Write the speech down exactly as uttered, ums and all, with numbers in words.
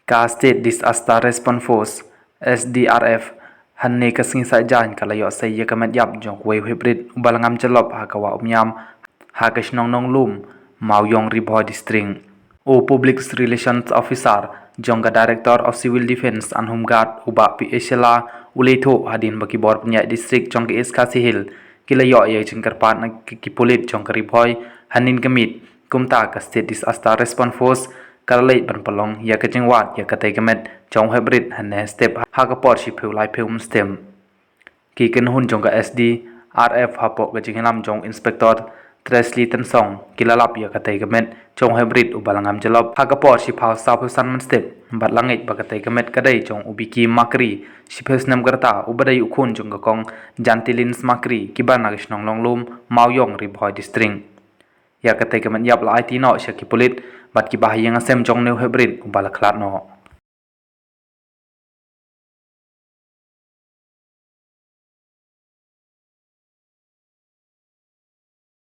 Ka State Disaster Response Force, S D R F, hynne ka sngi Saitjaiñ ka la ïoh sei ïa ka met ïap jong uwei u heprit uba la ngam jyllop ha ka wah Umïam ha ka shnong Nonglum, Mawïong, Ri Bhoi District. U Public Relations Officer jong ka Director of Civil Defence and Home Guard, u Bah P A Shylla, u la ïathuh hadien ba ki bor pynïaid district jong ka East Khasi Hills ki la ïoh ïa ka jingkyrpad na ki, ki pulit jong ka Ri Bhoi hynnin ka miet. Kumta ka State Disaster Response Force ka la leit ban pynlong ïa ka jingwad ïa katei ka met jong u heprit hynne step ha ka por shiphew laiphew mynstep. Ki kynhun jong ka S D R F hapoh ka jingïalam jong Inspector Tresly Tynsong ki la lap ïa katei ka met jong u heprit uba la ngam jyllop ha ka por shiphew sawphew san mynstep bad la ngeit ba katei ka met ka dei jong u Bicky Makri, shiphew snem ka rta, uba dei u khun jong ka kong Jantilins Makri kiba na ka shnong Nonglum, Mawïong, Ri Bhoi District. Ïa katei ka met ïap la aiti noh sha ki pulit bad kiba ha ïing ha sem jong une u heprit uba la khlad noh.